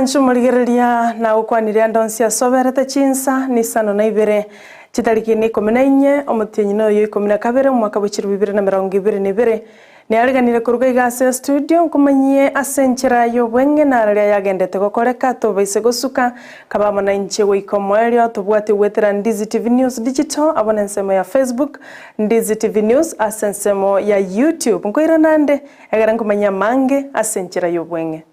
Omwancho omorigereria nagokwanire ande onsi ase oberete chinsa nisano na ibere, chitariki na ikomi na inye, omotienyi noyo ikomi na kabere, omwaka bwe chilifu ibere na emerongo ebere na ebere. Niariganire koruga iga ase estudio, nkomanyie ase enchera y'obweng'e nararia yagendete gokoreka tobaise gosuka, kaba amo nainche goika omoerio, tobwate goetera Ndizi TV News Digital abo nensemo ya Facebook, Ndizi TV News ase ensemo ya YouTube. Nkoirana ande, egere nkomanyie amange ase enchera y'obweng'e.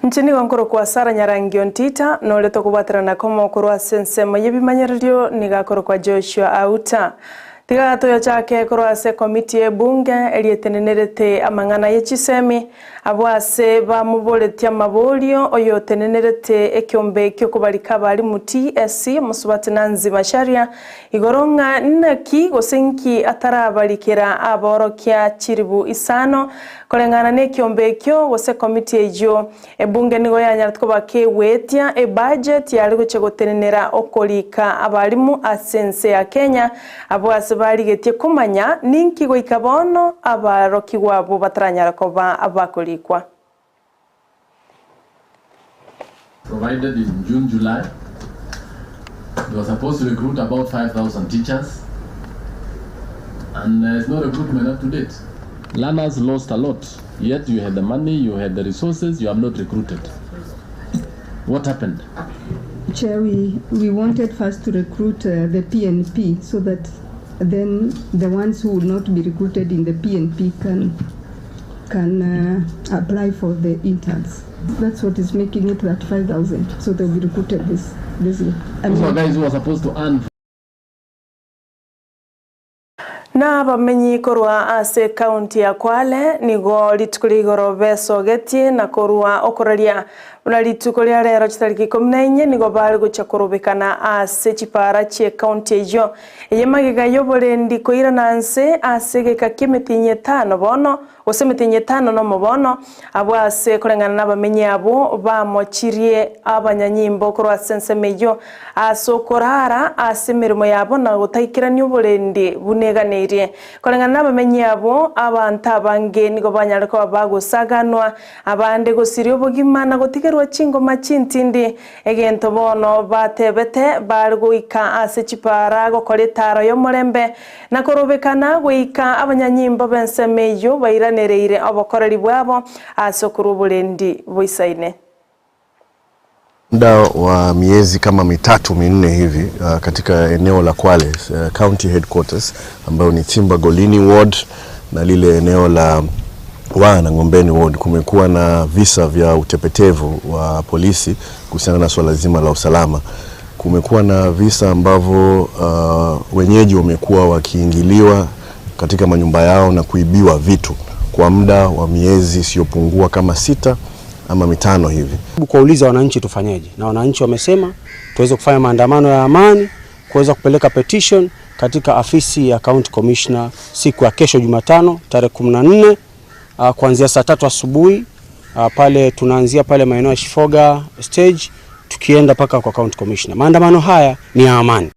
Inche nigo nkorokwa Sara Nyarangio Ntita, na oria tokobwaterana komo korwa ase ensemo y'ebimanyererio nigo akorokwa Joshua Auta. Tiga toyochake korwa ase ekomiti y'ebunge eria etenenerete amang'ana ye chisemi, Abwo ase bamoboretie amaborio, oyotenenerete ekeombe ki'okobarika abalimu TSC, Mosubati Nancy Macharia, igoro ng'a naki gose inki atarabarikera aborokia chiribu isano koreng'ana nekeombe ekio gose ekomiti eyio. Ebunge nigo yanyarete koba kegwetia ebudget yare gochia gotenenera okorika abalimu ase ense ya Kenya, abwo ase barigetie komanya ninki goika bono abarokigwa abwo bataranyara koba abakorikwa. Provided in June, July, they were supposed to recruit about 5,000 teachers and there is no recruitment up to date. Learners lost a lot, yet you had the money, you had the resources, you have not recruited. What happened? Chair, we, we wanted first to recruit uh, the PNP so that then the ones who would not be recruited in the PNP can, can uh, apply for the interns. That's what is making it that 5,000. So they'll be recruited this, this year. I Those were mean, guys who were supposed to earn Na abamenyi korwa ase ekaunti ya Kwale nigo rituko ria igoro besogetie na korwa okoraria buna rituko ria rero chitariki ikomi na inye nigo bare gochia korobekana ase chipaara chi'ekaunti eyio eye magega y'oborendi koirana nse ase egeka ki'emetienyi etano bono gose emetienyi etano nomo bono, abwo ase koreng'ana nabamenyi abwo bamochirie abanyanyimbo korwa ase ensemo eyio, ase okorara ase emeremo yabo na gotaikerania oborendi buna eganeirie. Koreng'ana nabamenyi abwo, abanto abange nigo banyare koba bagosaganwa, abande gosiria obogima na gotigerwa chingoma chintindi, egento bono batebete bare goika ase chipaara gokora etaaro y'omorembe, Na korobekana goika abanyanyimbo b'ensemo eyio bairanereire obokoreri bwabo ase okorua oborendi boisaine. Muda wa miezi kama mitatu minne hivi uh, katika eneo la Kwale uh, county headquarters ambayo ni Timba Golini ward na lile eneo la Waa na Ng'ombeni ward kumekuwa na visa vya utepetevu wa polisi kuhusiana na swala zima la usalama. Kumekuwa na visa ambavyo uh, wenyeji wamekuwa wakiingiliwa katika manyumba yao na kuibiwa vitu kwa muda wa miezi isiyopungua kama sita ama mitano hivi. Kuwauliza wananchi tufanyeje, na wananchi wamesema tuweze kufanya maandamano ya amani, kuweza kupeleka petition katika afisi ya County Commissioner siku ya kesho Jumatano tarehe 14 uh, kuanzia saa tatu asubuhi uh, pale tunaanzia pale maeneo ya Shifoga stage tukienda mpaka kwa County Commissioner. Maandamano haya ni ya amani.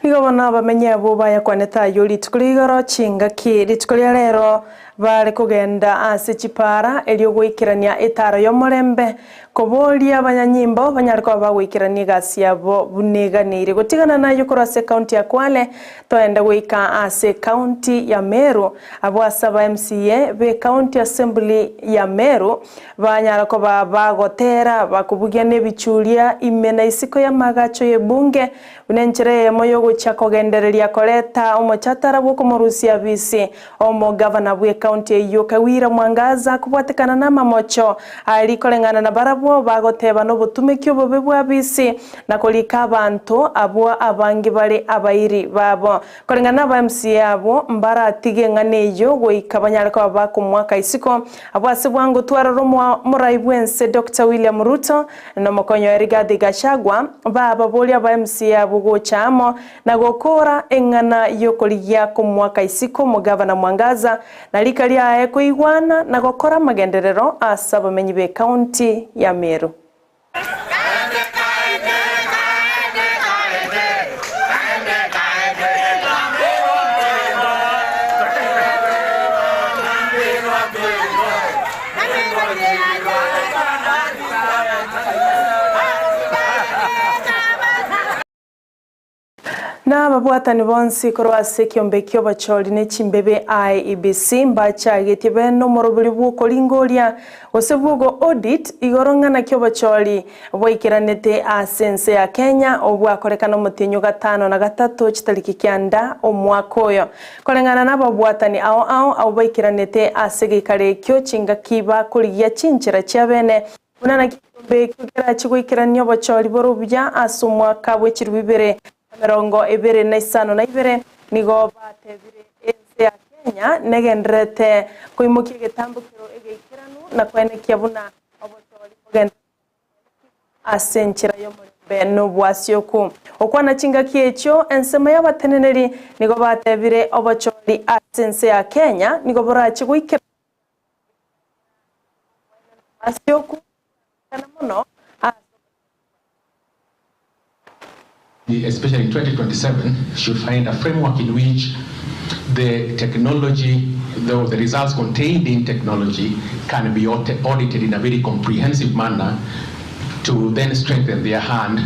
Nigo bono abamenyi abwo bayakwanete ayio rituko ria igoro chingaki rituko ria rero bare kogenda ase chipaara erio goikerania etaaro y'omorembe Koboria abanyanyimbo banyare koba bagoikerania egasi yabo buna eganeire. Gotigana nayio korwa ase ekaunti ya Kwale, toende goika ase ekaunti ya Meru, abwo ase aba MCA be County Assembly ya Meru banyara koba bagotera bakobugia nebichuria ime na isiko y'amagacho y'ebunge buna enchera eyemo yogochia kogendereria koreta omochatara bw'okomorusia abisi Omogavana bw'ecounty eyio Kawira Mwangaza kobwatekana namamocho aria koreng'ana na barabwo bagoteba nobotumeki obobe bw'abisi na korika abanto abwo abange bare abairi babo. Koreng'ana naba MCA abwo mbaratige eng'ana eyio goika banyare koba bakomoaka isiko abwo ase bwango twarora omorai bwense Doctor William Ruto nomokonyi oye Rigathi Gachagua bababoria aba MCA abwo gocha amo Na gokoora eng'ana y'okorigia komoaka isiko omogavana Mwangaza, na rika riaye koigwana na gokora amagenderero ase abamenyi b'ecounty ya Meru. Na ababwatani bonsi korwa ase ekiombe ki'obochori ne chimbebe IEBC mbachagetie bene omoroberi bw'okoringoria gose bw'ogo audit igoro ng'a naki obochori bwaikeranete ase ense ya Kenya obwakorekana omotienyi o gatano na gatato chitariki kianda omwaka oyo. Koreng'ana nababwatani ao ao abwo baikeranete ase egeikaro ekio chingaki bakorigia chinchera chia bene Buna naki ekeombe ekio kerachie goikerania obochori bore obuya ase omwaka bwe chilifu ibere na emerongo ebere na isano na ibere, nigo batebire ense ya Kenya negendererete koimokia egetambokero egeikeranu na koenekia buna obochori bogendererete koenekigwa ase enchera y'omorembe na obwasioku. Okwana chingaki echio, ensemo y'abateneneri nigo batebire obochori ase ense ya Kenya nigo borachie goikerania Especially in 2027, should find a framework in which the technology, the, the results contained in technology can be audited in a very comprehensive manner to then strengthen their hand.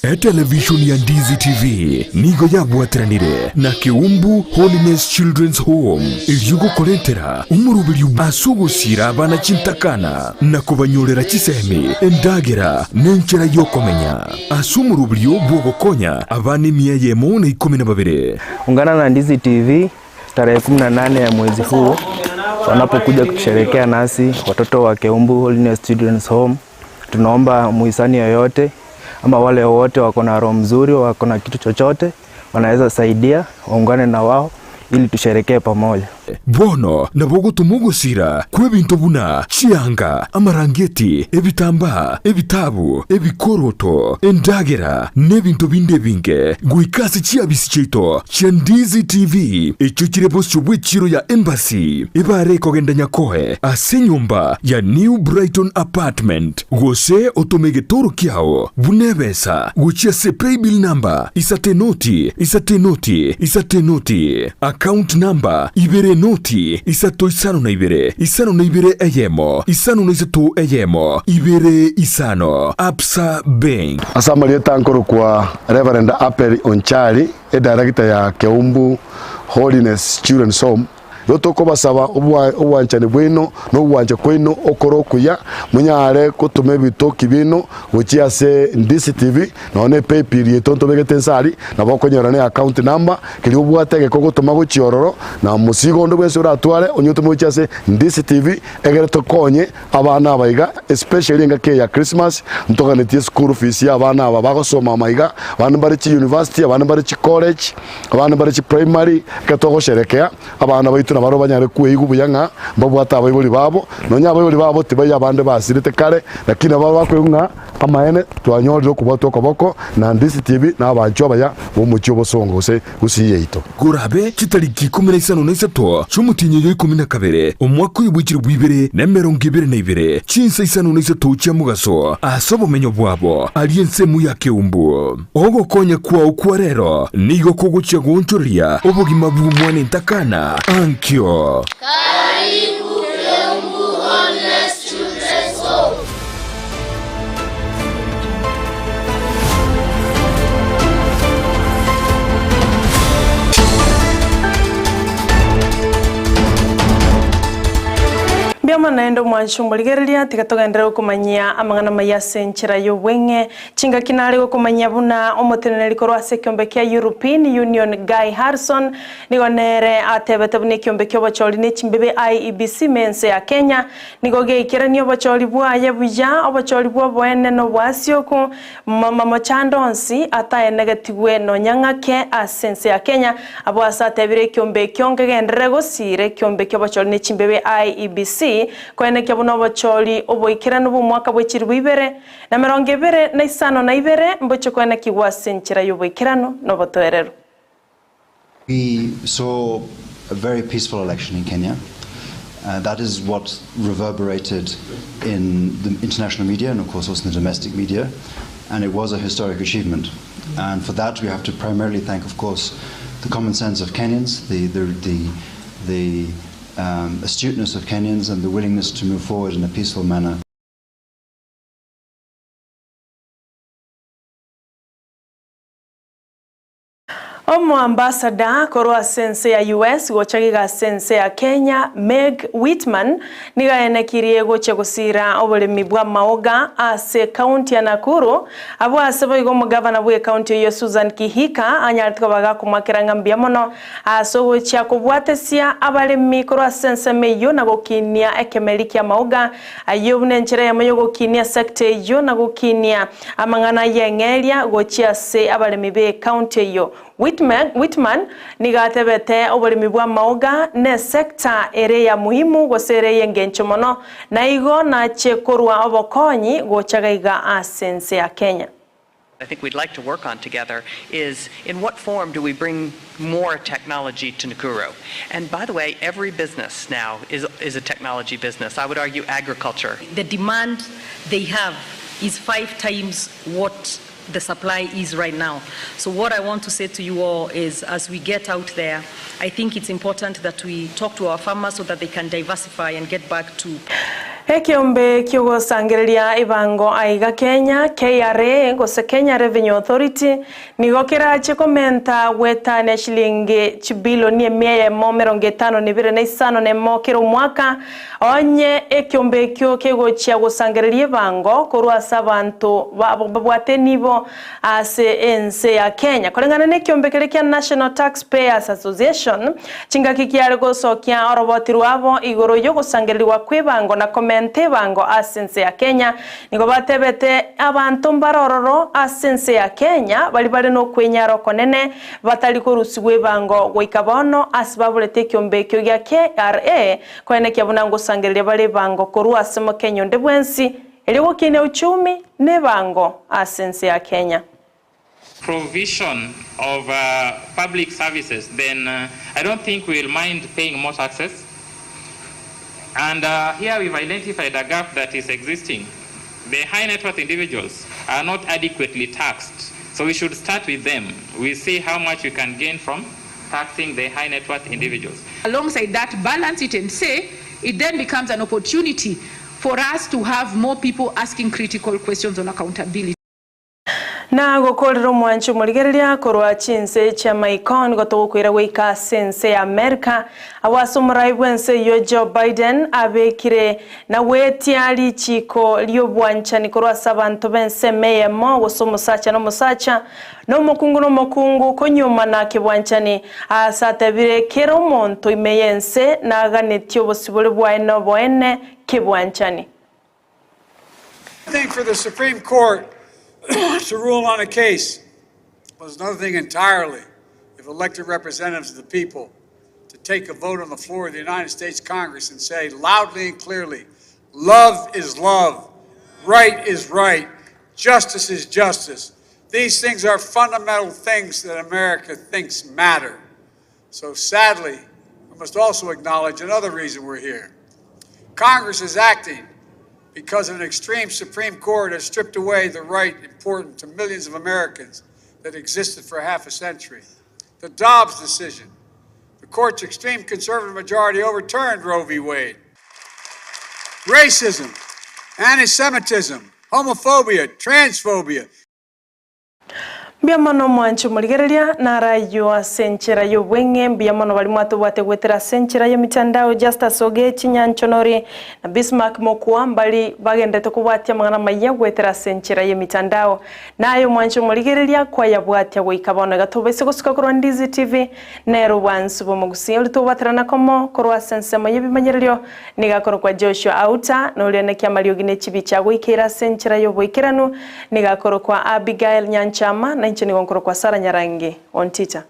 Etelevishoni ya Ndizi TV nigo yabwateranire na Keumbu Holiness Children's Home erio gokorentera omoroberio ase ogosiira abana chintakana na kobanyorera chisemi, endagera, na enchera y'okomenya ase omoroberio bw'ogokonya abana emia eyemo na ikomi na babere. Ungana na Ndizi TV tarehe 18 ya mwezi huu wanapokuja kusherehekea nasi watoto wa Keumbu Holiness Children's Home. Tunaomba muhisani yoyote ama wale wote wako na roho mzuri, wako na kitu chochote wanaweza saidia, waungane na wao ili tusherekee pamoja. Bono nabo ogotoma ogosira kw'ebinto buna chianga, amarangeti, ebitambaa, ebitabu, ebikoroto, endagera, na ebinto binde ebinge, goika ase chiabisi chiaito chia Ndizi TV, echio chire bosio bw'echiiro ya Embassy, ebare ekogenda Nyakoe ase enyomba ya New Brighton Apartment, gose otome egetoro kiao buna ebesa gochia ase paybill number isato enoti isato enoti isato enoti, account number ibere enoti isato isano na ibere isano na ibere eyemo isano na isato eyemo ibere isano, Absa Bank. Ase amarieta nkorokwa Reverend Abel Onchari, edirector ya Keumbu Holiness Children's Home, Igo tokobasaba obwanchani bwaino na ogwancha kwaino okore okuya, monyare gotoma ebitoki biaino gochia ase DCTV, nonya ne paybill yaito ntobegete inse aria, nabo okonyora ne account number, keria obwate egeka ogotoma gochia ororo, na omosigo onde bwensi oratware onye otome gochia ase DCTV, egere tokonye abana aba iga, especially engaki eye ya Christmas, ntoganetie eschool fees ya abana aba bagosoma ama iga, abande mbare chiuniversity, abande mbare chicollege, abande mbare chiprimary, ekero togosherekea abana baito. baito nabarabwo banyare kweigwa buya ng'a mbabwate abaibori babo, nonya abaibori babo tibaiyo abande basirete kare, lakini nabo bakoigwa ng'a amaene twanyorire okobwatwa okoboko na DCTV na abanchwa abaya b'omochie obosongo gose Gusii yaito. Korabe chitariki ikomi na isano na isato chi'omotienyi oyo ikomi na kabere, omwaka oyo bwe chilifu ibere na emerongo ebere na ibere, chinsa isano na isato chia mogaso, ase obomenyo bwabo aria ensemo ya keumbu. Ogokonya kwao kwa rero nigo kogochia goonchoreria obogima bw'omwana entakana ankio. Karibu Keumbu Holiness Children's Home. Mbuya naende omwancho omorigereria, tiga togenderere gokomanyia amang'ana amaya ase enchera y'obweng'e. Chingaki nare gokomanyia buna omoteneneri korwa ase ekiombe kia European Union Guy Harrison nigo nere atebete buna ekiombe ki'obochori ne chimbebe IEBC me ense ya Kenya Nigo geikeranie obochori bwaye buya, obochori bw'oboene na obwasioku, mamamochando onsi ataenegetigwe nonya ng'ake ase ense ya Kenya. Abwo ase atebire ekiombe ekio nkegenderere gosiira ekiombe ki'obochori ne chimbebe IEBC, koenekia buna obochori oboikeranu bw'omwaka bwe chilifu ibere na emerongo ebere na isano na ibere mboche koenekigwa ase enchera y'oboikeranu na obotoereru. We saw a very peaceful election in Kenya. Uh, that is what reverberated in the international media and, of course, also in the domestic media. And it was a historic achievement. And for that, we have to primarily thank, of course, the common sense of Kenyans, the, the, the, the um, astuteness of Kenyans, and the willingness to move forward in a peaceful manner. Omoambasada korwa ase ense ya US gocha giga ase ense ya Kenya, Meg Whitman, nigo aenekirie gochia gosiira oboremi bw'amaoga ase ekaunti ya Nakuru, abwo ase boigo omogavana bw'ekaunti eyio Susan Kihika anyarete koba gakomoakera ng'a mbuya mono ase ogochia kobwatesia abaremi korwa ase ensemo eyio na gokinia ekemeri ki'amaoga ayio buna enchera eyemo y'ogokinia sector eyio na gokinia Amang'ana ay'eng'eria gochia ase abaremi b'ecounty eyio. Whitman nigo atebete oboremi bw'amaoga nesector ere eya muhimu gose ere ey'engencho mono, na igo nache korwa obokonyi gocha gaiga ase ense ya Kenya. I think we'd like to work on together is in what form do we bring more technology to Nakuru? And by the way, every business now is, is a technology business. I would argue agriculture. The demand they have is five times what the supply is right now. So what I want to say to you all is as we get out there, I think it's important that we talk to our farmers so that they can diversify and get back to Ekeombe ki'ogosangereria ebango aiga Kenya, KRA, gose Kenya Revenue Authority, Nigo kerache komenta gwetania chilingi chibilioni emia eyemo emerongo etano na ibere na isano na emo kera omwaka, onye ekeombe ekio kegochia gosangereria ebango korwa ase abanto babwate enibo ase ense ya Kenya. Koreng'ana nekeombe keria kia National Tax Payers Association, chingaki kiare gosokia oroboti rwabo igoro y'ogosangererigwa kw'ebango na komenta ebango ase ense ya Kenya, Nigo batebete, Abanto mbare ororo ase ense ya Kenya baria bare nokwenyara okonene, batari korusigwa ebango goika bono ase baborete ekiombe ekio gia KRA, koenekia buna ngosangereria bare ebango korwa ase Mokenya onde bwensi, erio gokinia uchumi na ebango ase ense ya Kenya. Provision of public services then I don't think we will mind paying more taxes and here we've identified a gap that is existing the high net worth individuals are not adequately taxed so we should start with them we see how much we can gain from taxing the high net worth individuals. Alongside that, balance it and say it then becomes an opportunity for us to have more people asking critical questions on accountability. Na gokorera omwanchi omorigereria korwa chinse chi'amaiko, nigo togokoira goika ase ense ya Amerika, agwo ase omorai bw'ense eyio Joe Biden abekire na goetia richiiko ri'obwanchani korwa ase abanto b'ensemo eyemo, gose omosacha na omosacha, na omokungu na omokungu, konyuomana kebwanchani. Aase atebire kera omonto ime y'ense naganetie obosibore bwaye noboene kebwanchani. Thing for the Supreme Court to rule on a case was another thing entirely if elected representatives of the people to take a vote on the floor of the United States Congress and say loudly and clearly, love is love, right is right, justice is justice. These things are fundamental things that America thinks matter. So sadly, we must also acknowledge another reason we're here. Congress is acting because of an extreme Supreme Court has stripped away the right important to millions of Americans that existed for half a century. The Dobbs decision, the court's extreme conservative majority overturned Roe v. Wade. Racism, anti Semitism, homophobia, transphobia. Mbuya mono mwanche omorigereria naro ayio ase enchera y'obweng'e, mbuya mono baria mwatobwate goetera ase enchera y'emitandao Justus Ogechi Nyanchonori na Bismark Mokua mbari bagenderete kobwatia amang'ana amayia goetera ase enchera y'emitandao. Naye omwanche omorigereria kwayabwatia goika bono iga tobaise gosuka korwa Ndizi TV nere obwansu bw'omogusii oria tobwaterana komo korwa ase ensemo y'ebimanyererio Nigo akorokwa Joshua Auta, na oria naki amariogi ne chibicha agoikeire ase enchera y'oboikeranu. Nigo akorokwa Abigael Nyanchama, na inche nigo nkorokwa Sarah Nyarangi. Ontita.